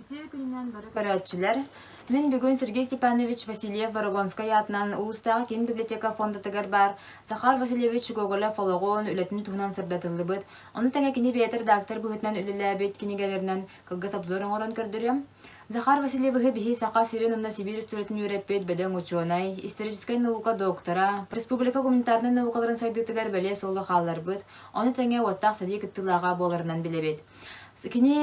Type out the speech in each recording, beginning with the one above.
Үтүө күнүнэн бары көрөөччүлэр! Мин бүгүн Сергей Степанович Васильев-Борогонскай аатынан улуустааҕы киин библиотека фондатыгар баар Захар Васильевич Гоголев олоҕун, үлэтин туһунан сырдатыллыбыт, ону тэҥэ кини бэйэтэ редактор быһыытынан үлэлээбит кинигэлэринэн кылгас обзор оҥорон көрдөрүөм. Захар Васильевиһы биһи Саха сирин уонна Сибиир историятын үөрэппит бөдөҥ учуонай, историческай наука доктора, республика гуманитарнай наукаларын сайдыытыгар бэлиэ суолу хаалларбыт, ону тэҥэ уоттаах сэрии кыттыылааҕа буоларынан билэбит. Кини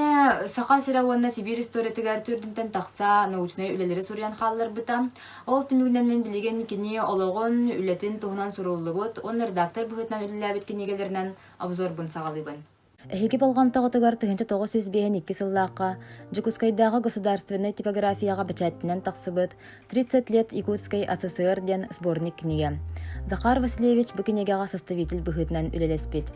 Саха сирэ уонна Сибиир историятыгар төрдүнтэн тахса научнай үлэлэри суруйан хаалларбыта. Ол түмүгүнэн мин билигин кини олоҕун, үлэтин туһунан суруллубут уонна редактор быһыытынан үлэлээбит кинигэлэринэн обзорбун саҕалыыбын. Эһиги болҕомтоҕутугар 1952 сыллаахха Дьокуускайдааҕы государственнай типографияҕа бэчээттэнэн тахсыбыт «Тридцать лет Якутской АССР» диэн сборник кинигэ. Захар Васильевич бу кинигэҕэ составитель быһыытынан үлэлэспит.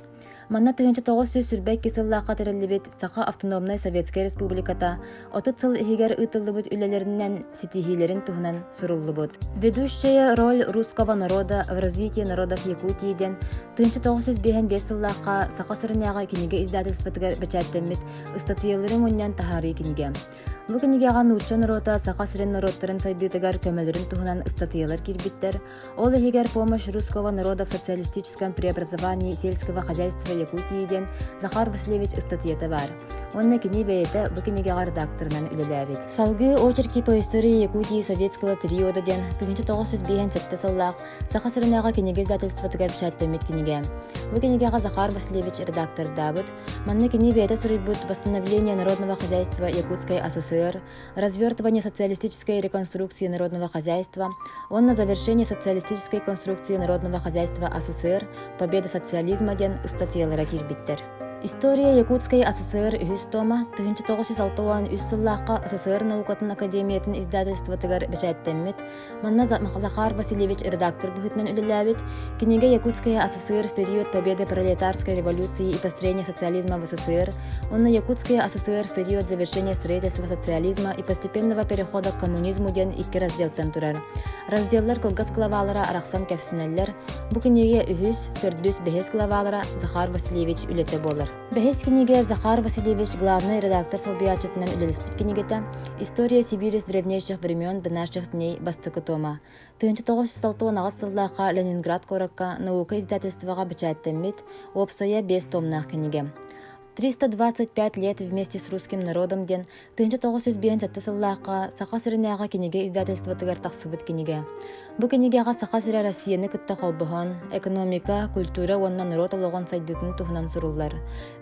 Манна 1922 сыллаахха тэриллибит Саха Автономнай Советскай Республиката 30 сыл иһигэр ыытыллыбыт үлэлэринэн ситиһиилэрин туһунан суруллубут. «Ведущая роль русского народа в развитии народов Якутии» диэн 1955 сыллаахха Саха сиринээҕи кинигэ издательствотыгар бэчээттэммит ыстатыйалары мунньан таһаарыы кинигэ. Бу кинигэҕэ нуучча норуота Саха сирин норуоттарын сайдыытыгар көмөлөрүн туһунан ыстатыйалар киирбиттэр, Ол иһигэр «Помощь русского народа в социалистическом преобразовании сельского хозяйства Якутии» диэн Захар Васильевич ыстатыйата баар. Уонна кини бэйэтэ бу кинигэҕэ редакторынан үлэлээбит. Салгыы «Очерки по истории Якутии советского периода» диэн 1957 сыллаах Саха сиринээҕи кинигэ издательствотыгар бэчээттэммит кинигэ. Бу кинигэҕэ Захар Васильевич редактордаабыт. Манна кини бэйэтэ суруйбут «Восстановление народного хозяйства Якутской АССР», развертывание социалистической реконструкции народного хозяйства уонна завершение социалистической конструкции народного хозяйства АССР «Победа социализма» диэн ыстатыйалара киирбиттэр. История Якутской АССР үһүс тома 1963 сыллаахха СССР наукатын академиятын издательствотыгар бэчээттэммит Манна Захар Васильевич редактор быһыытынан үлэлээбит кинигэ Якутская АССР в период победы пролетарской революции и построения социализма в СССР уонна Якутская АССР в период завершения строительства социализма и постепенного перехода к коммунизму диэн икки разделтан турар. Разделлар кылгас главалара арахсан кэпсэнэллэр. Бу кинигэ үһүс, төрдүс, бэһис главалара Захар Васильевич үлэтэ буолар. Бэһис кинигэ Захар Васильевич главнай редактор солбуйааччытынан үлэлэспит кинигэтэ «История Сибири с древнейших времен до наших дней» бастакы тома. 1968 сыллаахха Ленинград куоракка наука издательствоҕа бэчээттэммит уопсайа биэс томнаах кинигэ. 325 лет вместе с русским народом диэн 1957 сыллаахха Саха сиринээҕи кинигэ издательствотыгар тахсыбыт кинигэ. Бу кинигэҕэ Саха сирэ Россияны кытта холбоһон, экономика, культура уонна норуот олоҕун сайдыытын туһунан суруллар.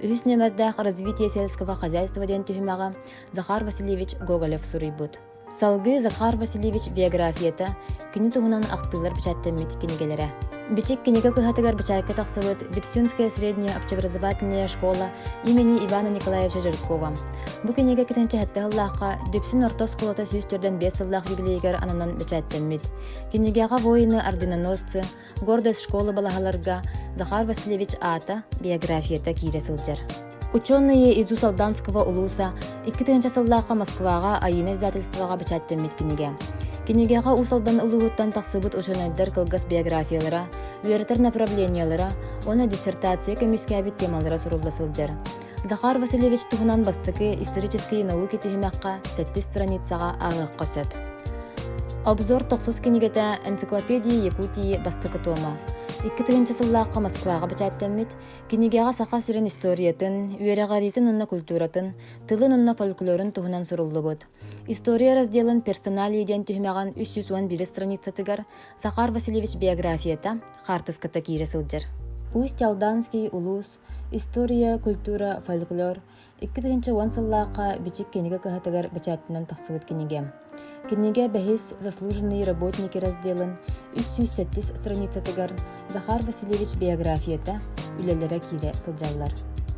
Үһүс нүөмэрдээх «Развитие сельского хозяйства» диэн түһүмэҕэ Захар Васильевич Гоголев суруйбут. Салгыы Захар Васильевич биографията, кини туһунан ахтыылар бэчээттэммит кинигэлэрэ. Бичик кинигэ кыһатыгар бэчээккэ тахсыбыт Дүпсүнская средняя общеобразовательная школа имени Ивана Николаевича Жиркова. Бу кинигэ кэтэнчэһэтте сыллаахха Дүпсүн орто оскуолата 145 сыллаах юбилейыгар ананан бэчээттэммит. Кинигэҕэ воины орденоносцы, гордость школы балаһаларга Захар Васильевич аата, биографията киирэ сылдьар. Ученые из Уус-Алданского улууса 2000 сыллаахха Москваҕа Айыына издательствоҕа бэчээттэммит кинигэ. Кинигэҕэ Уус Алдан улууһуттан тахсыбыт учуонайдар кылгас биографиялара, үөрэтэр направлениелара уонна диссертация көмүскээбит темалара сурулла сылдьар. Захар Васильевич туһунан бастакы исторические науки түһүмэххэ сэттис страницаҕа ааҕыахха сөп. Обзор тохсус кинигэтэ «Энциклопедия Якутии» бастакы тома. 2000 сыллаахха Москваҕа бэчээттэммит Кинигэҕэ Саха сирин историятын, үөрэҕириитин уонна культуратын, тылын уонна фольклорун туһунан суруллубут. История разделын «Персоналии» диэн түһүмэҕин 311 страницатыгар Захар Васильевич биографията, хаартыската киирэ сылдьар. Усть-Алданский улуус, история, культура, фольклор 2010 сыллаахха Бичик кинигэ кыһатыгар бэчээттэнэн тахсыбыт кинигэ. Кинигэ бэһис «Заслуженные работники» разделын 307 страницатыгар Захар Васильевич биографията, үлэлэрэ киирэ сылдьаллар.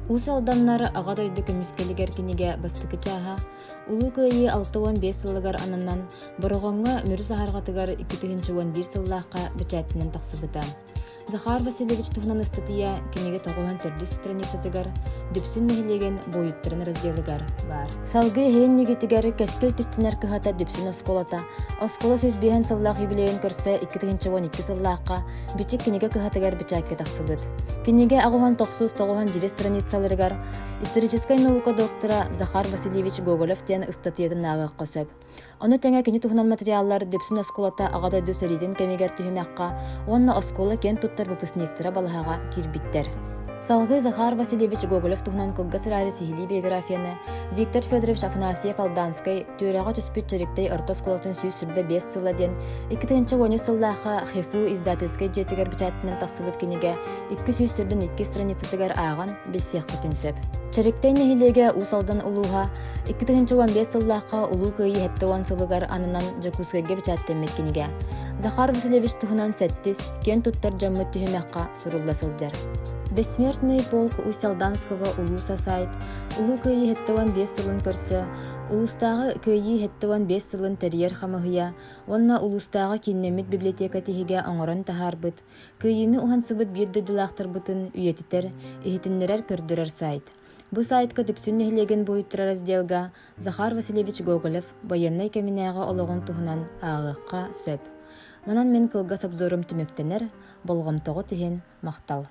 Уус Алданнар Аҕа дойду көмүскэлигэр кинигэ бастакы чааһа Улуу Кыайыы 65 сылыгар ананан Бороҕоҥҥо Мүрү саһарҕатыгар 2011 сыллаахха бэчээттэнэн тахсыбыта. Захар Васильевич туһунан ыстатыйа кинигэ тоҕуһун төрдүс страницатыгар Дүпсүн нэһилиэгин буойуттарын разделыгар баар. Салгыы эһиэн нигитигэр Кэскил түстэнэр кыһата Дүпсүн оскуолата оскуола 105 сыллаах юбилейын көрсө 2012 сыллаахха Бичик кинигэ кыһатыгар бэчээккэ тахсыбыт. Кинигэ аҕыһан тохсус тоҕуһан биир страницаларыгар историческай наука доктора Захар Васильевич Гоголев диэн ыстатыйатын ааҕыахха сөп. Ону тэҥэ кини туһунан материаллар Дүпсүн оскуолата Аҕа дойду сэриитин кэмигэр түһүмэххэ уонна оскуола киэн туттар выпускниктара балаһаҕа киирбиттэр. Салгыы Захар Васильевич Гоголев туһунан кылгас эрээри сиһилии биографияны Виктор Федорович Афанасьев-Алданскай Түөрэҕэ түспүт Чэриктэй орто оскуолатын 125 сыла диэн 2013 сыллаахха ХИФУ издательскай дьиэтигэр бэчээттэнэн тахсыбыт кинигэ 242 страницатыгар ааҕан билсиэххитин сөп. Чэриктэй нэһилиэгэ Уус Алдан улууһа 2015 сыллаахха Улуу Кыайыы 70 сылыгар ананан Дьокуускайга бэчээттэммит кинигэ. Захар Васильевич туһунан сэттис, киэн туттар дьоммут түһүмэххэ сурулла сылдьар. Бессмертный полк Усть-Алданского улууса сайт Улуу Кыайыы 75 сылын көрсө улуустааҕы Кыайыы 75 сылын тэрийэр хамыһыйа уонна улуустааҕы кииннэммит библиотека тиһигэ оҥорон таһаарбыт Кыайыыны уһансыбыт биир дойдулаахтарбытын үйэтитэр, иһитиннэрэр-көрдөрөр сайт. Бу сайтка Дүпсүн нэһилиэгин буойуттара разделга Захар Васильевич Гоголев байыаннай кэминээҕи олоҕун туһунан ааҕыахха сөп. Манан мин кылгас обзорум түмүктэнэр, болҕомтоҕут иһин махтал.